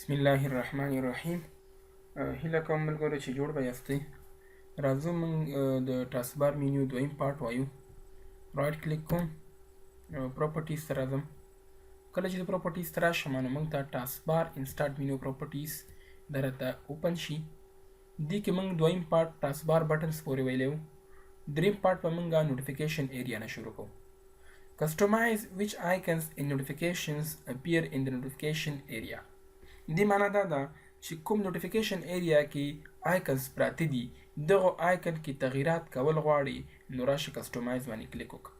بسم الله الرحمن الرحیم. هیله کوم ملګرو چې جوړ به یاستئ. راځو، موږ د taskbar menu دویم part وایو. right click کوم، properties ته راځم. کله چې د properties ته راشم، نو موږ ته taskbar and start menu properties دا راته open شي. دې کې موږ دویم part taskbar buttons پورې ویلی وو. دریم part به موږ notification area نه شروع کوو. Customize which icons and notifications appear in the notification area. دې معنا دا ده چې کوم notification area کې icons پراته دي، دغه آیکن کې تغیرات کول غواړي، نو راشه customize باندې کلیک وکړه.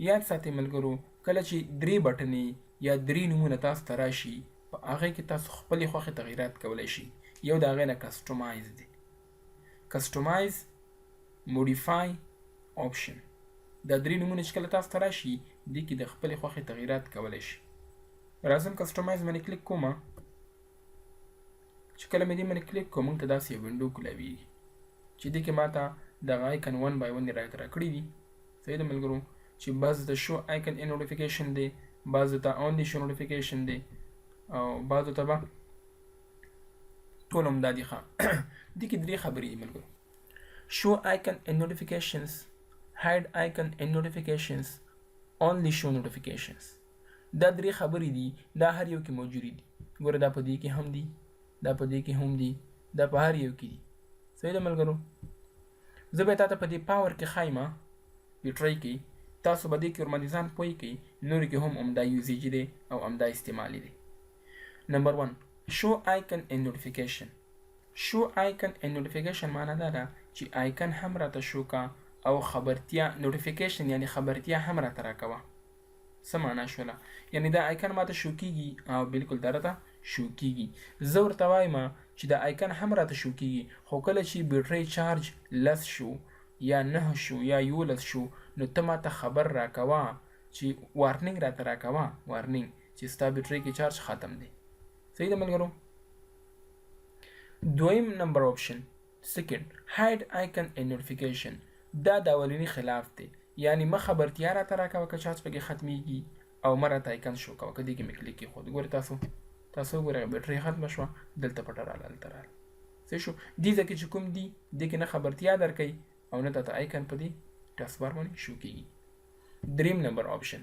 یاد ساتئ ملګرو، کله چې درې بټنې یا درې نومونه تاسو ته راشي، په هغې کې تاسو خپلې خوښې تغیرات کولی شئ. یو د هغې نه customize دی. Customize، modify، option، دا درې نومونه چې کله تاسو ته راشي، دې کې د خپلې خوښې تغیرات کولی شئ. راځم، customize باندې کلیک کوم. چې کله مې دې باندې کلیک کوم، موږ ته داسې یو window کولاویږي چې دې کې ماته دغه icon one by one راته راکړي دي. صحیح ده ملګرو؟ چې بعض د show icon and notification دی، بعض ته only show notification دی او بعضو ته به ټول هم دا دي. ښه، دې کې درې خبرې دي ملګرو: show icon and notifications، hide icon and notifications، only show notifications. دا درې خبرې دي، دا هر یو کې موجودې دي. ګوره، دا په دې کې هم دي، دا په دې کې هم دي، دا په هر یو کې دي. صحیح ده ملګرو؟ زه به تاته په دې power کې ښایم، بیټرۍ کې. تاسو به دې کې ورباندې ځان پوه کړئ. نورو کې هم همدا usage دی او همدا استعمال دی. Number 1، show icon and notification. Show icon and notification معنا دا ده چې آیکن هم راته شو کا او خبرتیا، notification یعنی خبرتیا هم راته راکوه. څه معنا شوله؟ یعنی دا آیکن ماته شو کیږي او بالکل دا راته شو کیږي. زه ورته وایم چې دا آیکن هم راته شو کیږي، خو کله چې بیټرۍ چارج 10 شو یا 9 شو یا 11 شو، نو ته ماته خبر راکوه، چې warning راته راکوه، warning چې ستا بیټرۍ کې چارج ختم دی. صحیح ده ملګرو؟ دویم number option، second، hide icon and notification. دا د اولني خلاف دی، یعنی مه خبرتیا راته راکوه که چارج پکې ختمیږي او مه راته icon show کوه. که دې کې مې کلیک کېښود، ګورې تاسو، تاسو وګورئ، بیټرۍ ختمه شوه، دلته پټه راله، هلته راله. صحیح شو؟ دې ځای کې چې کوم دي، دې کې نه خبرتیا درکوي او نه تاته آیکن په دې taskbar باندې شو کیږي. دریم number option،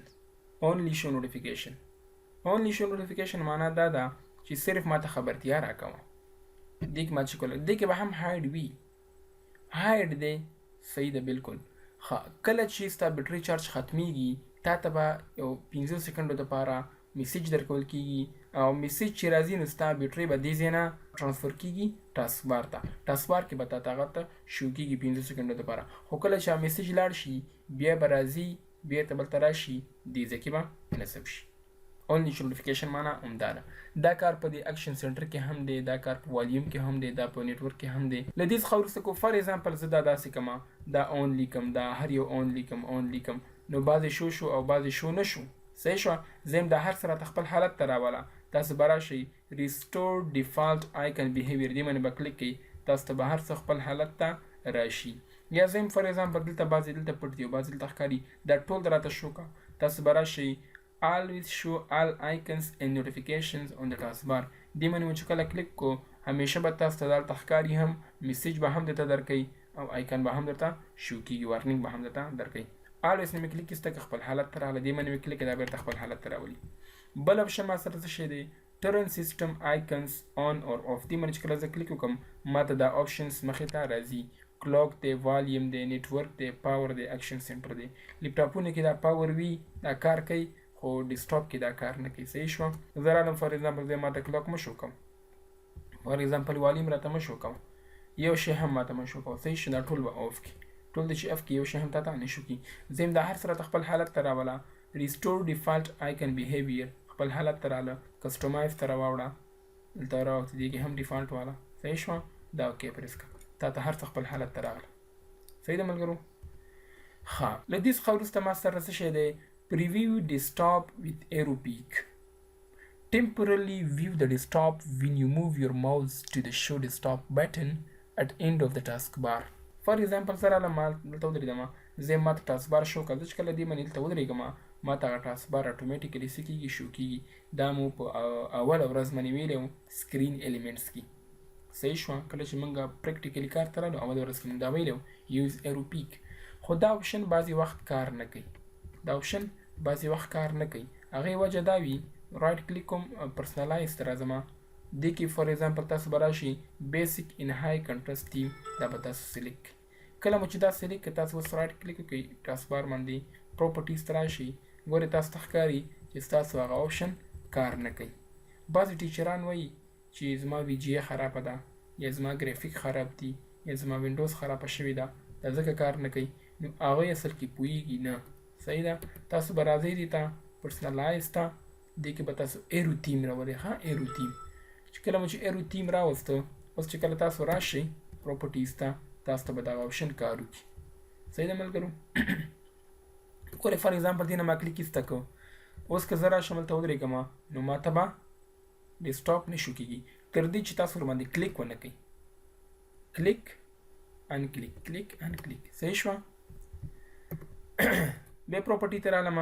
only show notification. Only show notification معنا دا ده چې صرف ماته خبرتیا راکوه. دې کې ما چې کوله، دې کې به هم hide وي. Hide دی، صحیح ده، بالکل. ښه، کله چې ستا بیټري چارج ختمیږي، تا ته به یو 5 سیکنډو دپاره message درکول کیږي او message چې راځي، نو ستا بیټري به دې ځای نه transfer کیږي taskbar ته. Taskbar کې به تا ته هغه ته شو کیږي 5 سیکنډو دپاره، خو کله چې message لاړ شي، بیا به راځي، بیرته بلته راشي، دې ځای کې به نصب شي. Only notification معنا همدا ده. دا کار په دې action center کې هم دی، دا کار په والیوم کې هم دی، دا په network کې هم دی. له دې څخه وروسته کو for example زه دا داسې کوم، دا on لیکم، دا هر یو on لیکم، on لیکم، نو بعضې شو شو او بعضې شو نه شو. صحیح شوه؟ زه دا هر څه راته خپل حالت ته راوله. تاسو به راشئ، restore default icon behavior، دې باندې به کلیک کړئ، تاسو ته به هر څه خپل حالت ته راشي. یا زه for example دلته بعضې دلته پټ دي او بعضې دلته ښکاري، دا ټول راته شو کا. تاسو به راشئ، always show all icons and notifications on the taskbar، دې باندې چې کله کلیک کو، همیشه به تاسو ته دلته ښکاري هم، message به هم درته درکوي او آیکن به هم درته شو کیږي، warning به هم درته درکوي. Always نه مې کلیک کسته که خپل حالت ته راغله. دې باندې مې کلیک، دا بیرته خپل حالت ته راولي. بل option ما سره څه شی دی؟ Turn system icons on or off. دې باندې چې کله زه کلیک وکم، ما ته دا options مخې ته راځي: clock دی، والیوم دی، network دی، power دی، action center دی. لپټاپونو کې دا power وي، دا کار کوي، خو ډیسکټاپ کې دا کار نه کوي. صحیح شو؟ زه رالم، for example زه ماته clock مه شو کوم، for example volume راته مه شو کوم، یو شی هم ماته مه شو کوم. صحیح شو؟ دا ټول به off کی، ټول د چې off کی، یو شی هم تاته نه شو کی. زه دا هر څه راته خپل حالت ته راوله. Restore default icon behavior خپل حالت ته رااله، customize ته راوړه، دلته راوړه، دې کې هم default والا. صحیح شو؟ دا okay press کړه، تا ته هر څه خپل حالت ته راغله. صحیح ده ملګرو؟ ښه، له دې څخه وروسته ما سره څه شی دی؟ Preview desktop with arrow peek. Temporarily view the desktop when you move your mouse to the show desktop button at end of the taskbar. For example، سره له ما دلته ودرېدم، زه ما ته taskbar show کړ. زه چې کله دې باندې دلته ودرېږم ما ته هغه ټاسک بار اټومیټیکلی څه کیږي؟ شو کیږي. دا مو په اوله ورځ باندې ویلی وو سکرین الیمنټس کې. صحیح شوه؟ کله چې موږ پریکټیکلی کار ته رالو، اوله ورځ کې موږ دا ویلی وو یوز ایرو پیک. خو دا اپشن بعضې وخت کار نه کوي، دا اپشن بعضې وخت کار نه کوي. هغې وجه دا وي، رایټ کلیک کوم، پرسنلایز ته راځم. دې کې فار ایگزامپل تاسو به راشي بیسیک ان های کنټرست تیم، دا به تاسو سلیکټ کړئ. کله مو چې دا سلیکټ کړ، تاسو اوس رایټ کلیک وکړئ ټاسک بار باندې، پراپرټیز ته راشي، ګورئ تاسو ته ښکاري چې ستاسو هغه اپشن کار نه کوي. بعضې ټیچران وایي چې زما وی جی ای خرابه ده یا زما ګرافیک خراب دي یا زما وینډوز خرابه شوې ده، دا ځکه کار نه کوي. نو هغوی اصل کې پوهیږي نه. صحیح ده؟ تاسو به راځئ دې ته، پرسنلایز ته، دې کې به تاسو ایرو تیم راولئ. ښه، ایرو تیم چې کله مو چې ایرو تیم راوسته، اوس چې کله تاسو راشئ پراپرټیز ته، تاسو ته به دغه اپشن کار وکړي. صحیح ده ملګرو؟ ګورئ، فار ایگزامپل دې نه ما کلیک ایسته کړ، اوس که زه راشم دلته ودرېږم، نو ما ته به ډیسکټاپ نه شو کېږي تر دې چې تاسو ورباندې کلیک ونه کړئ. کلیک ان کلیک، کلیک ان کلیک. صحیح شوه؟ بیا پراپرټي ته رالم.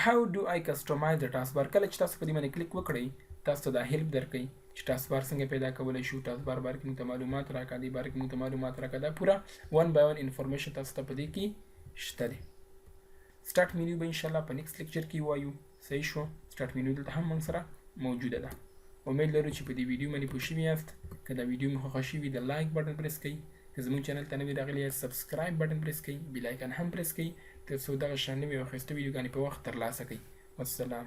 How do I customize the taskbar؟ کله چې تاسو په دې باندې کلیک وکړئ، تاسو ته دا هیلپ درکوي چې ټاسک بار څنګه پیدا کولی شو، ټاسک بار باره کې موږ ته معلومات راکړه، دې باره کې موږ ته معلومات راکړه. دا پوره 1 بای 1 انفارمیشن تاسو ته په دې کې شته دی. سټارټ مینیو به انشاءالله په نیکسټ لیکچر کې وایو. صحیح شو؟ سټارټ مینیو دلته هم موږ سره موجوده ده. امید لرو چې په دې ویډیو باندې پوه شوي یاست. که دا ویډیو مو خوښه شوي، د لایک بټن پریس کړئ. که زموږ چینل ته نوي راغلي یاست، سبسکرایب بټن پریس کړئ، بیل آیکن هم پریس کړئ، تر څو دغه شان نوې او ښایسته ویډیوګانې په وخت ترلاسه کړئ. والسلام.